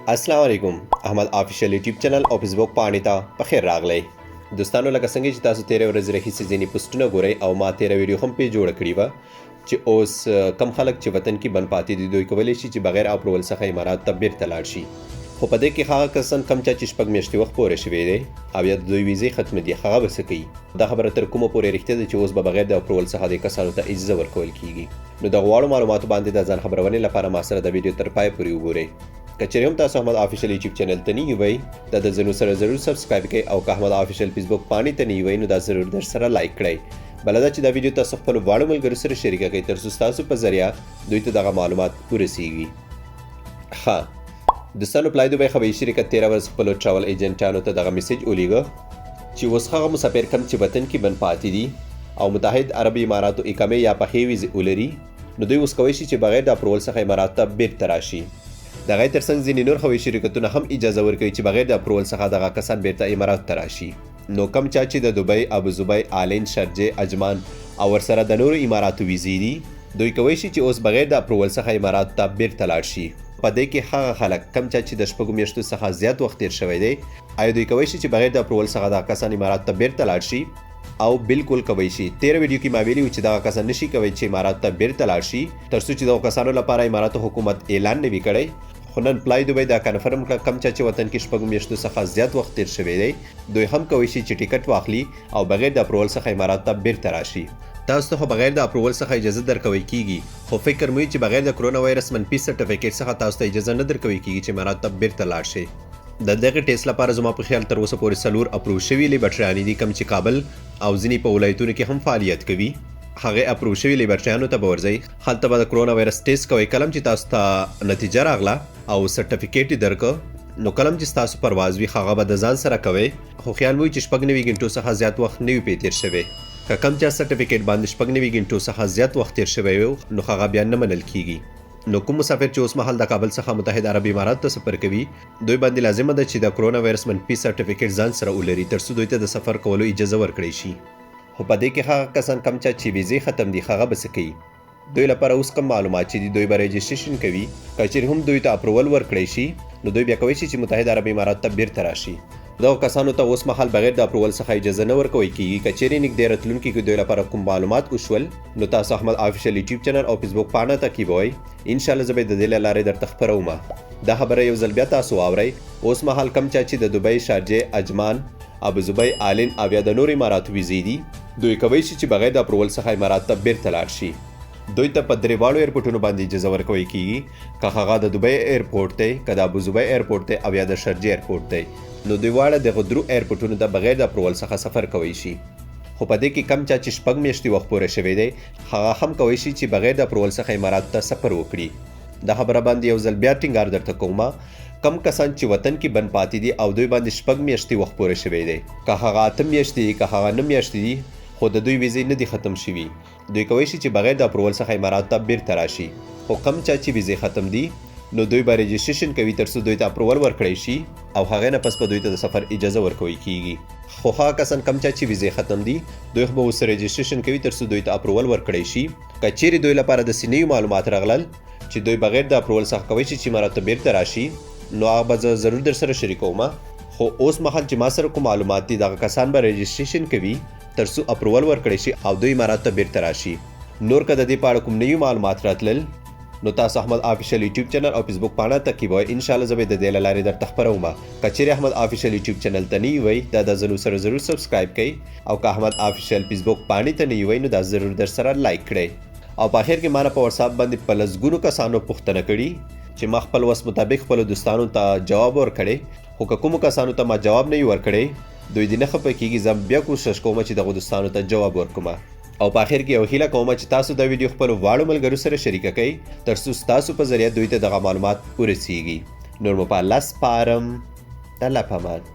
السلام علیکم، احمد آفیشل یوټیوب چینل او فیسبوک پاڼې ته په خیر راغلی. دوستانو، لکه څنګه چې تاسو تیرې ورځې راهیسې ځینې پوسټونه ګورئ او ما تیره ویډیو هم پې جوړه کړې وه چې اوس کم خلک چې وطن کې بند پاتې دي، دوی کولی شي چې بغیر approval څخه امارات ته بیرته لاړ شي. خو په دې کې هغه کسان کم چا چې 6 میاشتې وخت پوره شوی دی او یا د دوی ویزې ختم دي، هغه به څه کوي؟ دا خبره تر کومه پورې رښتیا ده چې اوس به بغیر د approval څخه د کسانو ته اجازه ورکول کیږي؟ نو د غواړو معلوماتو باندې د ځان خبرونې لپاره ما سره د ویډیو تر پای پورې وګورئ. که چېرې هم تاسو احمد آفیشل یوټیوب چینل ته نه یوئ، دا د ځینو سره ضرور subscribe کړئ او که احمد آفیشل فیسبوک پاڼې ته نه یوئ، نو دا ضرور در سره like کړئ. بله دا چې دا ویډیو تاسو خپلو واړو ملګرو سره شریکه کړئ، تر څو ستاسو په ذریعه دوی ته دغه معلومات ورسیږي. ښه دوستانو، فلای دوبۍ هوایي شرکت تېره ورځ خپلو travel ایجنټانو ته دغه message ولیږه چې اوس هغه مسافر کم چې وطن کې بند پاتې دي او متحد عربي اماراتو اقامې یا پخې ویزې ولري، نو دوی اوس کولی شي چې بغیر د approval څخه امارات ته بیرته راشي. د هغې ترڅنګ ځینې نور هوایي شرکتونه هم اجازه ورکوي چې بغیر د approval څخه دغه کسان بیرته امارات ته راشي. نو کم چا چې د دوبۍ، ابوظبۍ، العین، شارجې، عجمان او ورسره د نورو اماراتو ویزې دي، دوی کولی شي چې اوس بغیر د approval څخه امارات ته بیرته لاړ شي. په دې کې هغه خلک کم چا چې د 6 میاشتو څخه زیات وخت تیر شوی دی، آیا دوی کولی شي چې بغیر د approval څخه دغه کسان امارات ته بیرته لاړ شي؟ او بالکل کوی شي. تیره ویډیو کې ما ویلي وو چې دغه کسان نشي کوی چې امارات ته بیرته لاړ شي تر څو چې دغو کسانو لپاره اماراتو حکومت اعلان نه وي کړی. خو نن فلای دوبۍ دا confirm کړه، کم چا چې وطن کې 6 میاشتو څخه زیات وخت تیر شوی دی، دوی هم کوی شي چې ټیکټ واخلي او بغیر د approval څخه امارات ته بیرته راشي. تاسو ته خو بغیر د approval څخه اجازه درکوي کیږي، خو فکر مو چې بغیر د کرونا وایرس منفي سرټیفیکیټ څخه تاسو ته اجازه نه درکوي کیږي چې امارات ته بیرته لاړ شئ. د دغه ټیسټ لپاره زما په خیال تر اوسه پورې 4 approve شوي لیبارټریانې دي، کوم چې کابل او ځینې په ولایتونو کې هم فعالیت کوي. هغې approve شوي لیبارټریانو ته به ورځئ، هلته به د کرونا وایرس ټیسټ کوئ. کله چې تاسو ته نتیجه راغله او سرټیفیکیټ یې درکړ، نو کله چې ستاسو پرواز وي، هغه به د ځان سره کوئ. خو خیال مو وي چې 96 ګنټو څخه زیات وخت نه وي پرې تېر شوی. که کم چا سرټیفیکیټ باندې 96 ګنټو څخه زیات وخت تېر شوی وي، نو هغه بیا نه منل کیږي. نو کوم مسافر چې اوس مهال د کابل څخه متحد عربي امارات ته سفر کوي، دوی باندې لازمه ده چې د کرونا وایرس منفي سرټیفیکیټ ځان سره ولري، تر څو دوی ته د سفر کولو اجازه ورکړی شي. خو په دې کې هغه کسان کم چا چې ویزې ختم دي، هغه به څه کوي؟ دوی لپاره اوس کوم معلومات چې دي، دوی به registration کوي. که چېرې هم دوی ته approval ورکړی شي، نو دوی بیا کولی شي چې متحد عربي امارات ته بیرته راشي. دغو کسانو ته اوس مهال بغیر د approval څخه اجازه نه ورکول کیږي. که چېرې نږدې راتلونکي کې دوی لپاره کوم معلومات وشول، نو تاسو احمد آفیشل یوټیوب چینل او فیسبوک پاڼه تعقیبوئ. انشاءالله زه به د دې له لارې درته خپروم. دا خبره یو ځل بیا تاسو واورئ. اوس مهال کم چا چې د دوبۍ، شارجې، عجمان، ابوظبۍ، العین او یا د نورو اماراتو ویزې دي، دوی کوی شي چې بغیر د approval څخه امارات ته بیرته لاړ شي. دوی ته په درې واړو ایرپورټونو باندې اجازه ورکول کیږي، که هغه د دوبۍ ایرپورټ دی، که د ابوظبۍ ایرپورټ دی او یا د شارجې ایرپورټ دی. نو دوی واړه دغو درو ایرپورټونو ته بغیر د approval څخه سفر کوی شي. خو په دې کې کم چا چې 6 میاشتې وخت پوره شوی دی، هغه هم کوی شي چې بغیر د approval څخه امارات ته سفر وکړي. دا خبره باندې یو ځل بیا ټینګار درته کوم، کم کسان چې وطن کې بند پاتې دي او دوی باندې 6 میاشتې وخت پوره شوی دی، که هغه 8 میاشتې دي، که هغه 9 میاشتې دي، خو د دوی ویزې نه دي ختم شوي، دوی کوی شي چې بغیر د approval څخه امارات ته بیرته راشي. خو کم چا چې ویزې ختم دي، نو دوی به registration کوي تر څو دوی ته approval ورکړی شي او هغې نه پس به دوی ته د سفر اجازه ورکول کیږي. خو هغه کسان کم چا چې ویزې ختم دي، دوی خو به اوس registration کوي تر څو دوی ته approval ورکړی شي. که چیرې دوی لپاره داسې نوي معلومات راغلل چې دوی بغیر د approval څخه کوی شي چې امارات ته بیرته راشي، نو هغه به زه ضرور در سره شریکوم. خو اوس مهال چې ما سره کوم معلومات دي، دغه کسان به registration کوي تر څو approval ورکړی شي او دوی امارات ته بیرته راشي. نور که د دې په اړه کوم نوي معلومات راتلل، نو تاسو احمد آفیشل یوټیوب چینل او فیسبوک پاڼه تعقیبوئ. انشاءالله زه به د دې له لارې درته خپروم. که چیرې احمد آفیشل یوټیوب چینل ته نه یوئ، دا د ځنو سره ضرور subscribe کړئ او که احمد آفیشل فیسبوک پاڼې ته نه یوئ، نو دا ضرور در سره like کړئ. او په اخر کې ما نه په واتساپ باندې په لسګونو کسانو پوښتنه کړې چې ما خپل وس مطابق خپلو دوستانو ته جواب ورکړی، خو که کومو کسانو ته ما جواب نه وي ورکړی، دوی دې نه خفه کیږي. زه بیا کوشش کوم چې دغو دوستانو ته جواب ورکړم. او په اخر کې یو هیله کوم چې تاسو دا ویډیو خپلو واړو ملګرو سره شریکه کړئ، تر څو ستاسو په ذریعه دوی ته دغه معلومات ورسیږي. نور مو په الله سپارم، د الله په امان.